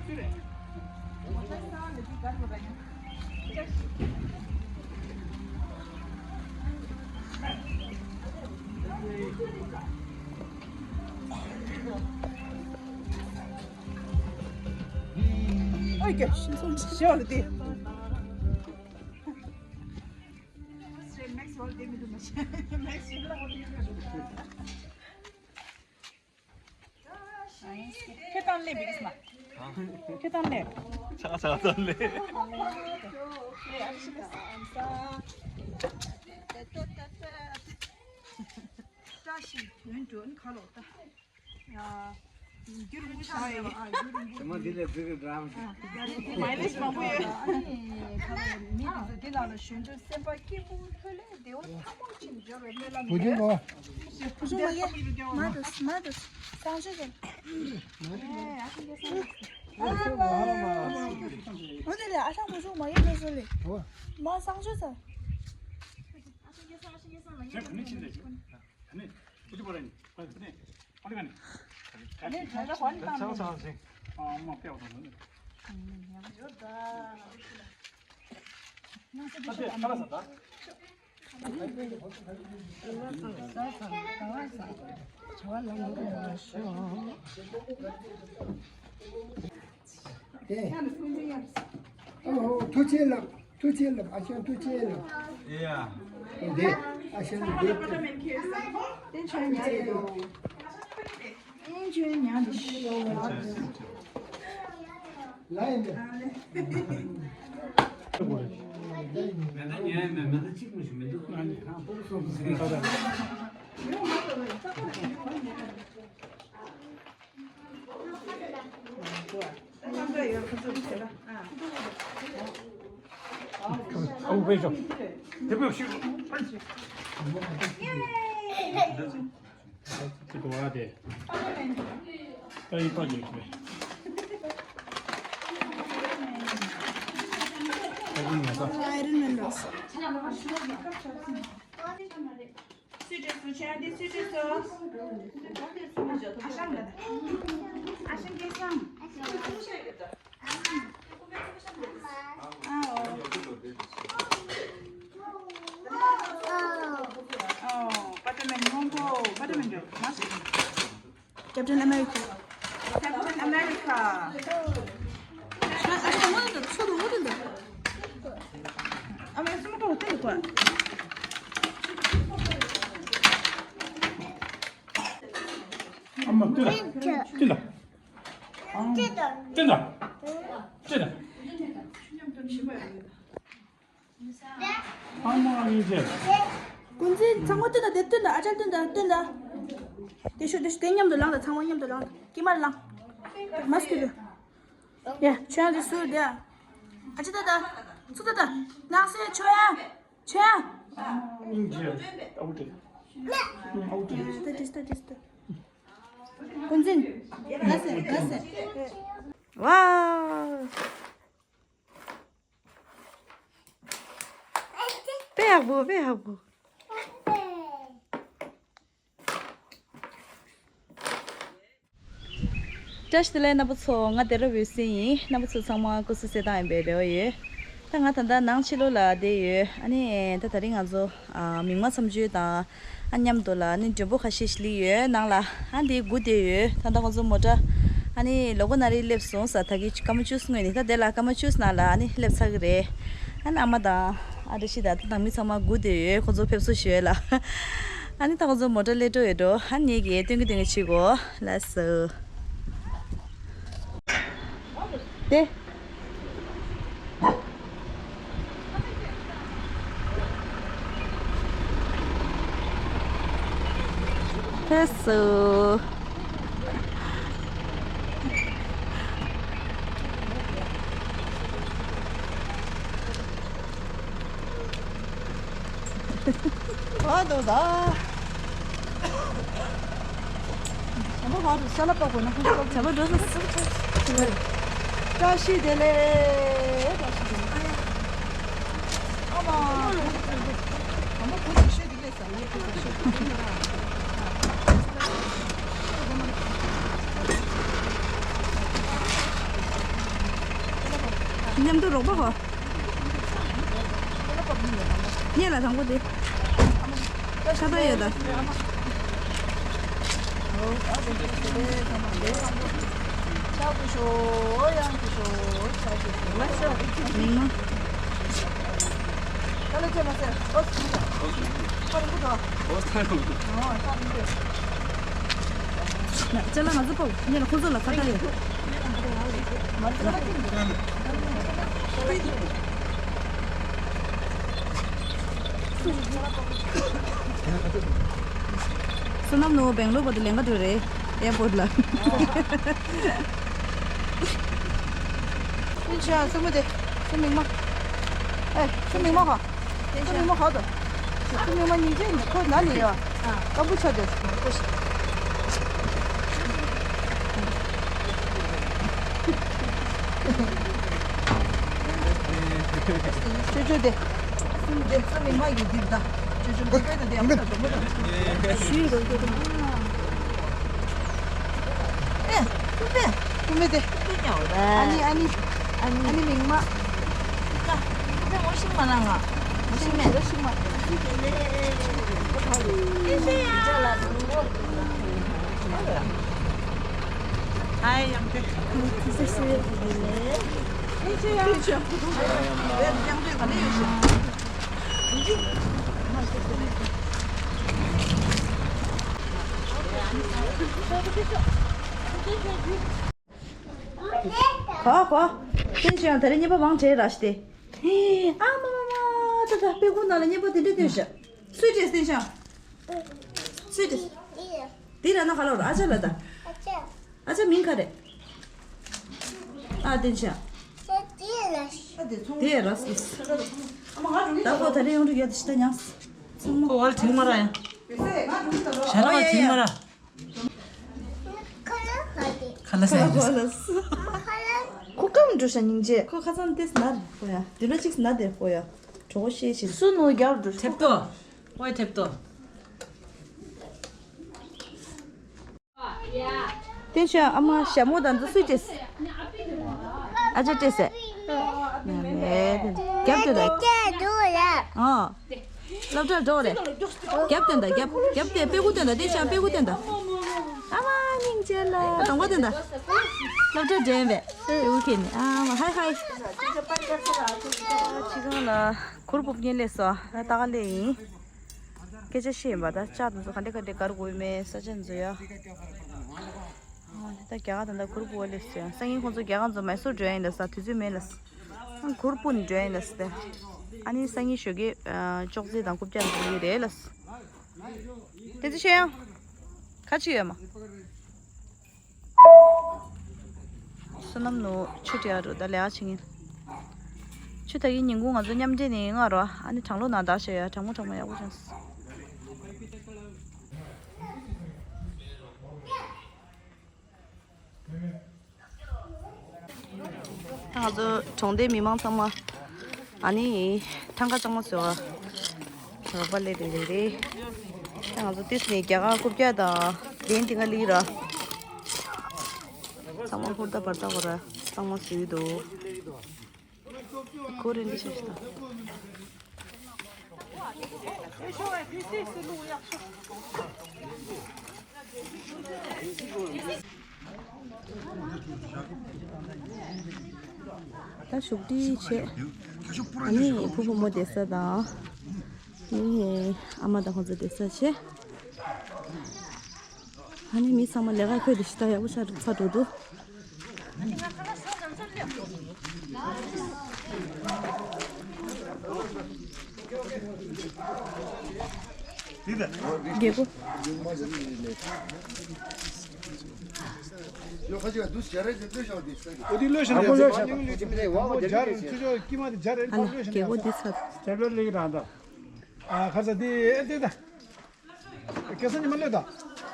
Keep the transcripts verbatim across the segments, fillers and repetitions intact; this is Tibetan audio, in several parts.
ཨོ་ཀེ། ཤོར་ཏེ། ཁྱེད་དང་ལས་བིག་སྨ། ཁྱེད་དང་ལས། ཆ་ཆ་དང་ལས། བཀྲ་ཤིས་དོན་གྲུབ་ཁ་ལོ་ད། ཡ། རྒྱུ་རིང་པོ་ཆགས་ཡོད། ཨ། རྒྱུ་རིང་པོ། དེ་མ་འདི་ལས་འདི་གི་འགྲམ། མའི་ལེཇ་མང་པོ་ཡོད། ཨ་ནི་ཁ་ལོ་མི་དེ་ཚོ་འདི་ལ་ལ་གཞོན་དུས་སེམས་པ་སྐྱིད་པོ་ལྷོད་ལྷོད་བདེ་བོ་ཐང་མོ་ཅིག་འབྱོར་བའི་སྨོན་ལམ་ཡོད། བུ་ཆུང་གོ། བུ་ཆུང་མ་གིས་མ་འདུག་མ་འདུག་སང་ཞོགས་ཀྱི། ཨེ་ཨ་ཤི་ཡ་སང་། ཨ་ལ། འོ་དེ་ལས་ཨ་ཞང་བུ་ཆུང་མ་གིས་མེད་བཟོ་ལེ། མ་སང་ཞོགས་ས། ཨ་ཤི་ཡ་སང་ཨ་ཤི་ཡ་སང་མ་ཡིན་ནས་ཨ་ནི་བུ་ཆུང་པ་རེད་ནི། ཨ་ནི་ཨ་ནི་ཨ་ནི་ཨ་ནི། ཨ་ནི་ད་ལྟ་ཧོན་ཏང་ནི། ཨ་མ་ཀེའོ་ཏང་ནི། ཡོད་ད། ང་ཚོ་དེ་ཤོད་ཨ་ནི། ཨོ། ཐུགས་རྗེ་ལབ། ཐུགས་རྗེ་ལབ། ཨ་ཞང་ཐུགས་རྗེ་ལབ། ཡ། འདི། ཨ་ཞང་འདི། ཐུགས་རྗེ་ལབ། ལ་ཡིན་འདི། མེ་མདའ་ཉན་མེ་མེ་མདའ་གཅིག་མ་ཞིག་མི་འདུག་ཨ་ནི་ཧང་པོ་སོང་ཟིན་པ་ར། ཨ་བེ་ཤོ། དེ་བེ་ཤོ། དེ་བ་དེ། ད་ཡིན་པ་ཉིད་ཀྱི། ཨ་ཡིན་ན་ས། ཨ་ཡིན་ན་ས། སུས་སྤྲད་སོང་། ཁྱེད་རང་འདི་སུས་སྤྲད་སོང་། ཨ་ཞང་ལ། ཨ་ཞང་སྐལ་བཟང་། ཨ་འོ། ཨོ། པ་ཏ་མེན་ཧོང་ཀོང་པ་ཏ་མེན་འགྲོ་མ་སུ། Captain America། Captain America། ཨ་ཨ་ཨ་ཨ་ཚོ་དང་འོ་དེ་འདྲ། ཨ་མ་སུ་མ་ཏོ་དེ་ལ་གོ། ཨ་མ་ཏི་ལ། ཏི་ལ། ཏི་ལ། ཏི་ལ། ཨ་མ་ཨ་མྱེས་ཅན། ཀུན་གཟིགས་ཚང་མ་སྟོན་དང་། དེ་སྟོན་དང་། ཨ་ཅག་སྟོན་དང་། སྟོན་དང་། དེ་ཤོག་དེ་ཤོག་དེ་མཉམ་དུ་ལངས་དང་། ཚང་མ་མཉམ་དུ་ལངས་དང་། སྐྱེས་མར་ལངས། མ་སྐྱེས་དུ། ཡ་ཁྱོད་རང་ཚོ་སུ་དེ། ཨ་ཅག་ད་ད། ཚུ་ད་ད། ནགས་སེ་ཆོ་ཡ། ཆོ་ཡ། ཨིན་ཇི། ཨའུ་ཏི། ཨའུ་ཏི། ད་དེ་ད་དེ་ད། ཀུན་གཟིགས། ནགས་སེ་ནགས་སེ། ཝའོ། དཔེ་ཡག་པོ། དཔེ་ཡག་པོ། བཀྲ་ཤིས་བདེ་ལེགས་རྣམ་པ་ཚོ། ང་དེ་ར་འོད་ཟེར་ཡིན། རྣམ་པ་ཚོ་ཚང་མ་སྐུ་གཟུགས་གསལ་ཐང་ཡིན་པའི་རེ་བ་ཡོད། ད་ང་ད་ལྟ་ནང་ཕྱི་ལོགས་ལ་བསྡད་ཡོད། ཨ་ནི་ད་དེ་རིང་ང་ཚོ་ཨ་མིག་དམར་མཚམས་གཅོད་དང་། ཨ་མཉམ་དུ་ལ་ཨ་ནི་མགྲོན་པོ་ཁ་ཤས་ཤིག་སླེབས་ཡོད་ནང་ལ། ཨ་འདི་སྒུག་བསྡད་ཡོད། ད་ལྟ་ཁོང་ཚོ་མོ་ཊ་ཨ་ནི་ལོ་གོ་ན་རེ་སླེབས་སོང་ཟེར། ད་གི་སྐར་མ་བཅུ་གསུམ་ནས་ད་དེ་ལ་སྐར་མ་བཅུ་གསུམ་ནང་ལ་ཨ་ནི་སླེབས་ཚར་གི་རེད། ཨ་ནི་ཨ་མ་དང་ཨ་བཀྲ་ཤིས་དང་ད་ནང་མི་ཚང་མ་སྒུག་བསྡད་ཡོད། ཁོང་ཚོ་ཕེབས་བསུ་ཞུ་ཡས་ལ། ཨ་ནི་ད་ཁོང་ཚོ་མོ་ཊ་སླེབས་འགྲོ་ཡོད་འགྲོ། ཨ་ནི་ངས་སྟོན་གི་སྟོན་གི་བྱེད་གོ། ལགས་སོ། དེ། ཕེབས་སོ། ཨ་དོ་ད། བྱམས་པ་བར་དུ་ཤ་ལ་པགས་པོ་ན་ཁོང་ཚོ་བྱམས་པ་འགྲོ་ས་སུ་ཆ་ཆ། བཀྲ་ཤིས་བདེ་ལེགས། བཀྲ་ཤིས་བདེ་ལེགས། ཨ་མ། བྱམས་པ་བུ་དེ་ཤོད་དེ་ལས་ས་ལས་ཁོ་ཚོ་ཤོད་དེ་ལས་ས། མཉམ་དུ་རོགས་པ་གོ། ཉེ་ལ་དང་པོ་དེ། ཤ་ད་ཡོད་ད། མིང་མ། ཅ་ལག་ང་ཚོ་པོ་ཉེ་ལ་ཁོ་ཚོ་ལ་ཁ་ད་ཡོད། བསོད་ནམས་ནོར་བུ་སྦེང་ལོར་བར་དུ་ལེན་ག་འགྲོ་རེད། ཨེར་པོར་ལ། ཨིན་ཤ་སུ་མོ་དེ། སུ་མིང་མ། ཨེ་སུ་མིང་མ་ག་སུ་མིང་མ་ག་དོ། སུ་མིང་མ་ཉིན་རྗེས་ཁོ་ན་ནི་ཡ། ཀམ་པུ་ཆ་དེ། ཅོ་ཅོ་དེ། སུམ་དེ་སུམ་མི་མ་གི་དིབ་ད། ཅོ་ཅོ་དེ་པེ་ན་དེ་ཡང་མ་ད་མ་ད། ཞུས་རོ་ཅོ་ཅོ། ཨེ། ཀུ་མེ། ཀུ་མེ་དེ། ཨ་ནི་ཨ་ནི། ཨ་ནི་མིང་མ། ཀ། ཀུ་མེ་ངོ་ཤིང་མ་ན་ང་། ངོ་ཤིང་མེད། ཤིང་མ། ཨེ་ཤེ་ཡ། ཧའི་ཡང་ཏེ། གོ་གོ། ཏན་ཞུ་ཡང་ད་རེས་རྙེད་པ་མང་ཆེ་ར་ཤི་སྟེ། ཨ་མ་མ་མ། ད་ད་དཔེ་ཁུག་ནང་ལ་རྙེད་པ་དེ་འདྲ་ཐོན་ཤག་སུས་བྲིས་ཏན་ཞུ་ཡང་། སུས་བྲིས། དེ་ར་ན་ག་ལོར་ཨ་ཅག་ལ་ད། ཨ་ཅག་མིང་ག་རེད། ཨ་ཏན་ཞུ་ཡང་། དེ་ར་སི། ད་ཁོ་ད་རེས་ཡོང་འགྲོ་ཡོད་ཤི་ད་ཉང་། ཚང་མ། ཁོ་བ་ལ་དྲིང་མ་ར་ཡང་། ཞལ་ལག་དྲིང་མ་ར། ཁ་ལ་ས་ཡིན། ཁོ་ཀམ་འགྲོ་ཤ་སྙིང་རྗེ། ཁོ་ཁ་སང་ཏེས་ན་རེ་ཧོ་ཡ། དུ་ལོ་ཅིག་ན་དེ་ཧོ་ཡ། གྲོགས་ཤེས་ཤིག་སུ་ནོ་རྒྱབ་འགྲོ། ཐེབ་ཏོ། ཨོའི་ཐེབ་ཏོ། ཏན་ཞུ་ཡང་ཨ་མ་ཞྭ་མོ་དང་འདི་སུས་སྤྲད། ཨ་ཅག་སྤྲད་ཟེར། རྒྱབ་དེ་ལ། ཨོ། སློབ་གྲྭར་འགྲོ་རེད། རྒྱབ་སྟོན་དང་རྒྱབ། རྒྱབ་སྟེ་དཔེ་ཁུག་སྟོན་དང་། དེ་བྱས་དཔེ་ཁུག་སྟོན་དང་། ཨ་མ་སྙིང་རྗེ་ལ་གདོང་པ་སྟོན་དང་། སློབ་གྲྭར་འགྲོ་ཡིན་པས་དཔེ་ཁུག་ཁྱེར་ནས། ཨ་མ་ཧའི་ཧའི། ཁྱི་གང་ལ་གུར་སྤོབས་ཉེ་ལས་སོ། ད་ག་ལས་ཡིན། སྐད་ཆ་བཤད་ཡིན་པ། ད་ལྕགས་དེ་ཚོ་ག་འདྲ་ག་འདྲ་དགར་དགོས་མེད་ས་ཆ་འཛུལ་ཡ། ད་རྒྱ་གར་ད་ལྟ་གུར་སྤོབས་ལས་སོ། སང་ཉིན་ཁོང་ཚོ་རྒྱ་གར་ཚོ་མེ་སོར་འགྲོ་ཡ་ཡིན་ལ་ས། དུས་ཚོད་མེད་ལ་ས། ཨང་གུར་སྤུན་འགྲོ་ཡིན་ལ་སྟེ། ཨ་ནི་སང་ཉིན་ཞོགས་ཀས་ཨ་ཅོག་ཙེ་དང་རྐུབ་བཀྱག་འགྲོ་གི་རེད་ལ། དེ་ཚོ་ཤེས་ཡང་། ཁ་ཅིག་ཡོད་མ། བསོད་ནམས་ནོ་ཆུ་སྤྲད་ཡ་རུ་ད་ལས་ཨ་ཆིང་ཡིན། ཆུ་ད་གིན་ཉིན་གུང་ང་ཚོ་མཉམ་འབྲེལ་ནས་ང་རོ། ཨ་ནི་གྲང་ལོ་ནང་བདག་བྱས་ཡ། གྲང་མོ་གྲང་མོ་ཡག་པོ་བྱུང་སོང་། ང་ཚོ་གྲོང་སྡེའི་མི་མང་ཚང་མ་ཨ་ནི་ཐང་ག་གཙང་མ་བཟོ་བ་རོགས་པ་ལས་རེད་རེད་རེད། ང་ཚོ་ཏིས་ནས་རྒྱ་གར་རྐུབ་བཀྱག་དང་གདན་དེ་ག་ལི་ར་ཚང་མ་ཧུར་ཐག་བར་ཐག་གོ་ར་གཙང་མ་བཟོས་འདུག་ཁོ་རེ་འདི་ཤ་ཤ་དང་། ད་བཞུགས་ཁྲི་བྱས། ཨ་ནི་བུ་བུ་མོ་བསྡད་ས་དང་། ཨ་ནི་ཨ་མ་དང་ཁོང་ཚོ་བསྡད་ས་བྱས། ཨ་ནི་མི་ཚང་མ་ལས་ཀ་ཁོས་དེ་ཤི་ད་ཡག་པོ་ཆགས་འགྲོ་འདུག་རྒྱལ་པོ། ཨ་ལ་རྒྱལ་པོ་འདི་ཚ། ཁ་སང་ཉི་མ་སླེབས་ད།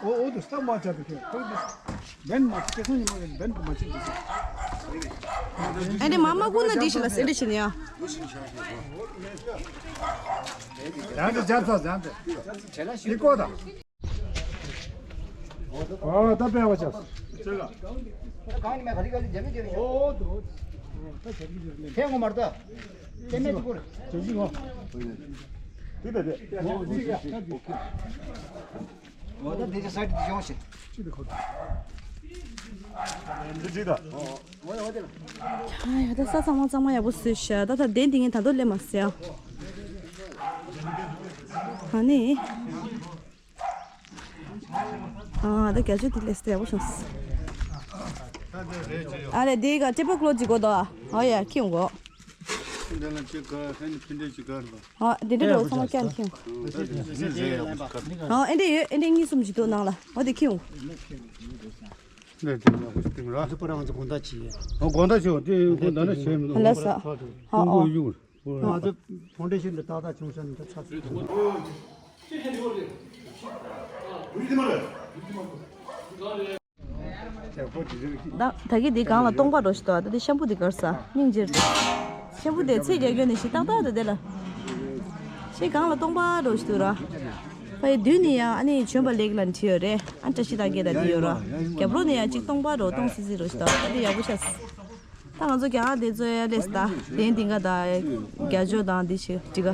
འོ་འོ་དུ་སྟབས་མ་བྱ་བའི་ཁྱོད་ཁོང་དུ་བན་མ་ཁ་སང་ཉི་མ་བན་དུ་མ་ཅིག་དུ། ཨ་ནི་མ་མ་ཀུན་ན་འདི་ཞིག་ལ་སེ་འདྲ་ཞིག་ནི་ཡ། ཡང་དུ་སྦྱར་ཚ་ཡང་དུ་འདི་ཀོ་ད། ཨོ་ད་པས་བ་ཅག་གང་ནི་མ་ག་ལི་ག་ལི་རྒྱ་མི་རྒྱ་མི་ཤོག་ཨོ་དུ། ཐེངས་ངོ་མར་ད། དེ་མེད་ཅིག་པུར། དེ་དེ་དེ། འོ་ད་དེ་ཅི་སའི་ཌི་དེ་ཡོང་ཞིག་འདི་ཅི་ད། ཨ་ཡ་ད་ས་ཚང་མ་གཙང་མ་ཡག་པོ་བཟོས་ཤག་ད་ད་དེ་འདི་ངས་ད་དུང་སླེབས་མ་སོང་ཡ། ཨ་ནི། ཨ་ད་རྒྱ་ཆུ་དེ་ལས་སྟེ་ཡག་པོ་བྱུང་། ཨ་ལེ་དེ་ག་ཊེ་བལ་ཀློ་ཐི་གོ་དོ། ཨོ་ཡ་ཁྱིམ་གོ། འདི་ལ་ཅི་ག་ཧན་ཕིན་དེ་ཅི་ག་རེད། ཨ་དེ་འདྲ་རོ་ཚང་མ་ཀྱང་ཁྱིམ། ཨ་འདི་འདི་འདི་ཡ་ཡ་ཡ། ཨ་ཨེ་འདྲ་ཡོད་ཨེ་འདྲ་གཉིས་གསུམ་ཅིག་འདུག་ནང་ལ་ཨོ་དེ་ཁྱིམ། འདི་འདི་ཡ་གོ་སྟེང་ར། ཚོ་པ་རང་ཚོ་དགོང་དག་ཅི་ཡ། ཨ་དགོང་དག་ཅི་ཡ་དེ་དགོང་དག་ན་བྱས་མི་འདུག་ལ་ས། ཨ་ཨོ། ང་ཚོ་ཕོན་ཌེ་ཤན་དེ་ཏག་ཏག་བྱུང་ཤག་འདི་ཚ་ཚོད། ད་ད་གི་འདི་སྒང་ལ་སྟོང་པ་འགྲོ་ཞིག་འདུག་ད་འདི་ཤམ་པུ་འདི་གར་ས་སྙིང་རྗེ། ཤམ་པུ་དེ་ཚེ་རྒྱ་རྒྱུ་ནི་ཞིག་ཏག་ཏག་ད་དེ་ལ། ཤེ་སྒང་ལ་སྟོང་པ་འགྲོ་ཞིག་འདུག་ར། ཕ་ཡི་མདུན་ནི་ཡང་ཨ་ནི་བྱོན་པ་ལེགས་ལ་བྲིས་ཡོད་རེད། ཨ་བཀྲ་ཤིས་རྟགས་བརྒྱད་དང་འདི་ཡོད་ར། རྒྱབ་རོགས་ནི་ཡང་གཅིག་སྟོང་པ་འགྲོ་སྟོང་སི་སི་འགྲོ་ཞིག་འདུག་ད་འདི་ཡག་པོ་ཤག་ད་ང་ཚོ་རྒྱ་གར་དེ་ཚོ་ཡ་ལས་ད་དེ་འདི་འགའ་ད་རྒྱ་ཇོ་དང་འདི་ཆེ་འདི་ག་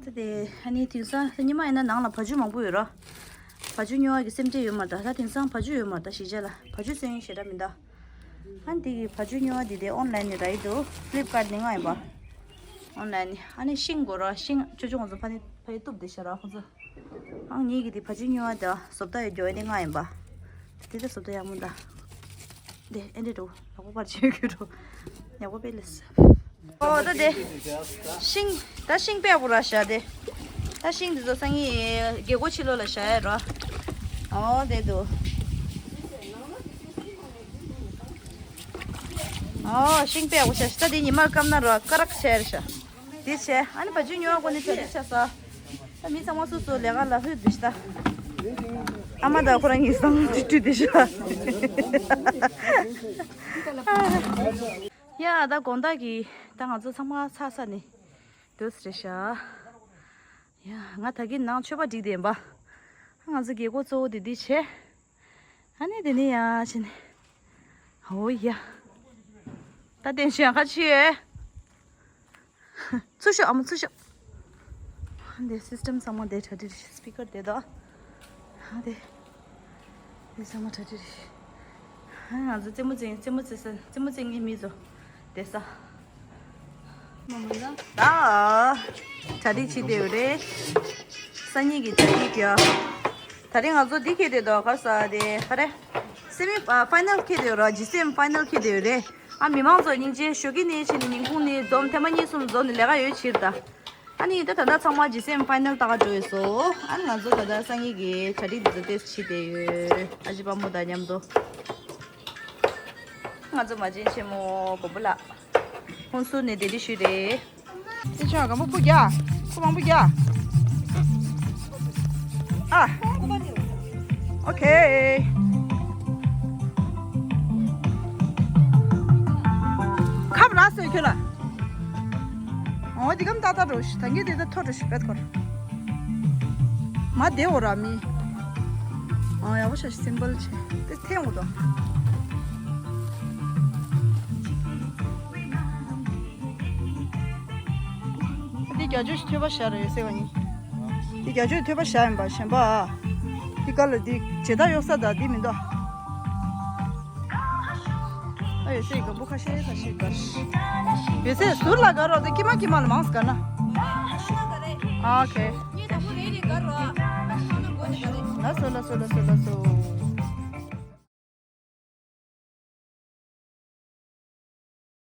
ད་དེ་ཨ་ནི་དེང་སང་ཉི་མ་ཡིན་ན་ནང་ལ་བ་ཕྱུགས་མང་པོ་ཡོད་ར། བ་ཕྱུགས་སྨྱོ་བ་གི་སེམས་ཁྲལ་ཡོད་མ་རེད་ད། ད་དེང་སང་བ་ཕྱུགས་ཡོད་མ་རེད་ད་གཞིས་ཆགས་ལ་བ་ཕྱུགས་སེམས་ཡོད་ཞེ་དྲག་མི་འདུག་ཨ་ནི་དེ་གི་བ་ཕྱུགས་སྨྱོ་བ་དེ་དེ་ཨོན་ལན་ནས་རག་གི་འདུག་ཕི་ལིབ་ཀར་ནས་མངགས་ཡིན་པ། ཨོན་ལན་ནས་ཨ་ནི་ཤིང་དགོས་ར། ཤིང་ཅོ་ཅོ་ང་ཚོ་ཕ་ནི་ཕ་ཡི་གཏུབ་བསྡད་ཤག་ར་ཁོང་ཚོ། ཨང་ཉིད་ཀྱི་དེ་བ་ཕྱུགས་སྨྱོ་བ་དེ་བཟོ་ལྟ་ཡོད་རྒྱུ་ཨེ་ནི་མངགས་ཡིན་པ། དེ་དེ་བཟོ་ལྟ་ཡག་མོ་འདུག་དེ་ཨེ་འདྲ་འགྲོ་ལག་པ་པར་བྱེད་རྒྱུ་འགྲོ། ཡག་པོ་དཔེ་ལེགས། ཨོ་ད་དེ། ཤིང་། ད་ཤིང་པད་པོ་ར་ཤག་དེ། ད་ཤིང་འདི་ཚོ་སང་ཉིན་རྒྱལ་སྒོ་ཕྱི་ལོགས་ལ་བཞག་ཡ་ར། ཨོ་དེ་འདུག་ཨོ་ཤིང་པད་པོ་ཤག་ད་དེ་ཉི་མར་བསྐམས་ན་ར་སྐ་རགས་ཆགས་ར་ཤག་དེ་བྱས་ཨ་ནི་བ་ཕྱུགས་སྨྱོ་བ་ཁོ་ནི་བྱ་དེ་བྱས་ས། ད་མི་ཚང་མ་སོ་སོ་ལས་ཀ་ལ་ལྷོད་འདུག་ཤག་ཨ་མ་དང་ཁོ་རང་གཉིས་སང་ཁྲིད་ཁྲིད་བསྡད་ཤག་ཡ་ད་དགོང་དག་གི་ད་ང་ཚོ་ཚང་མ་ཚར་ཚར་ནས་འདུག་སེ་རེད་ཤག་ཡ་ང་ད་གིན་ནང་མཆོད་པ་སྒྲིག་བསྡད་ཡིན་པ། ང་ཚོ་རྒྱལ་སྒོ་གཙོ་བོ་དེ་འདི་བྱས། ཨ་ནི་དེ་ནས་ཡ་བྱས་ནས། ཨོ་ཡ། ད་བསྟན་ཤག་ཁ་ཆེ། ཚུར་ཤོག་ཨ་མ་ཚུར་ཤོག་འདི་སིས་ཊེམ་ཚང་མ་འདི་གྲ་སྒྲིག་རེད། སི་པི་ཀར་འདི་དང་། ཨ་འདི། འདི་ཚང་མ་གྲ་སྒྲིག་རེད། ཨ་ང་ཚོ་རྩེད་མོ་རྩེ་རྩེད་མོ་རྩེ་ས་རྩེད་མོ་རྩེ་མཁན་མི་ཚོ་བསྡད་ས། ད་གྲ་སྒྲིག་བྱེད་བསྡད་ཡོད་རེད། སང་ཉིན་གྱི་གྲ་སྒྲིག་ཡ། ད་རེས་ང་ཚོ་འདི་འཁེལ་བསྡད་འདུག་ག་རེ་ཟེར་དེ་ག་རེ། སེ་མི་ཕ་ནལ་འཁེལ་བསྡད་ཡོད་ར། ཇི་སི་ཨེམ་ཕ་ནལ་འཁེལ་བསྡད་ཡོད་རེད། ཨ་མི་མང་ཚོ་སྙིང་རྗེ་ཞུ་གི་ནི་ཕྱིན་ནི་ཉིན་གུང་ནི་འཛོམས་ཐེངས་མ་གཉིས་གསུམ་འཛོམས་ནི་ལས་ཀ་ཡོད་ཕྱིར་ད། ཨ་ནི་ད་ད་ལྟ་ཚང་མ་ཇི་སི་ཨེམ་ཕ་ནལ་ལྟ་ག་འགྲོ་ཡོད་སོ། ཨ་ནི་ང་ཚོ་ད་ལྟ་སང་ཉིན་གྱི་གྲ་སྒྲིག་འདི་ཚོ་ཏོག་ཙམ་བྱེད་བསྡད་ཡོད། ཨ་ཅེ་དཔའ་མོ་དང་མཉམ་དུ། ང་ཚོ་མ་བྱན་ཆེན་མོ་མགོན་པོ་ལགས། ཧུན་སུར་ནས་བདེ་ལེགས་ཞུས་རེད། དེ་ཆུང་སྒམ་པོ་སྤུ་རྒྱག་སྤུ་མང་པོ་རྒྱག་ཨ། ཨོ་ཁེ། ཁབ་ར་སོས་ཁྱོད་ལ། འོ་འདི་གམ་ཏག་ཏག་འགྲོ་ཤི། ད་གིན་དེ་ད་མཐོ་འགྲོ་ཤི་བེད་ཁོར། མ་བདེ་འོ་ར་མི། ཨ་ཡག་པོ་ཤ་ཤི་སིམ་པལ་ཆེ། དེ་ཐེངས་འོ་དོ། འདི་རྒྱ་ཇོ་ཞིག་ཐོས་པ་ཤ་ར་ཡོད་སེ་བ་ཡིན། འདི་རྒྱ་ཇོ་ཐོས་པ་ཤ་ཡིན་པ་གཞན་པ། འདི་ག་ལ་འདི་ཇེ་ད་གཡོག་ས་ད་འདི་མི་འདུག་ཨ་ཡོད་སེ་ཡི་གམ་བུ་ཁ་ཤས་ཁ་ཤས་གར། ཡོད་སེ་ཟུར་ལ་གར་རོགས་དེ་ཀི་མ་ཀི་མ་ལ་མང་སུ་གར་ན། ཨ་ཁེ། ལ་སོ་ལ་སོ་ལ་སོ་ལ་སོ།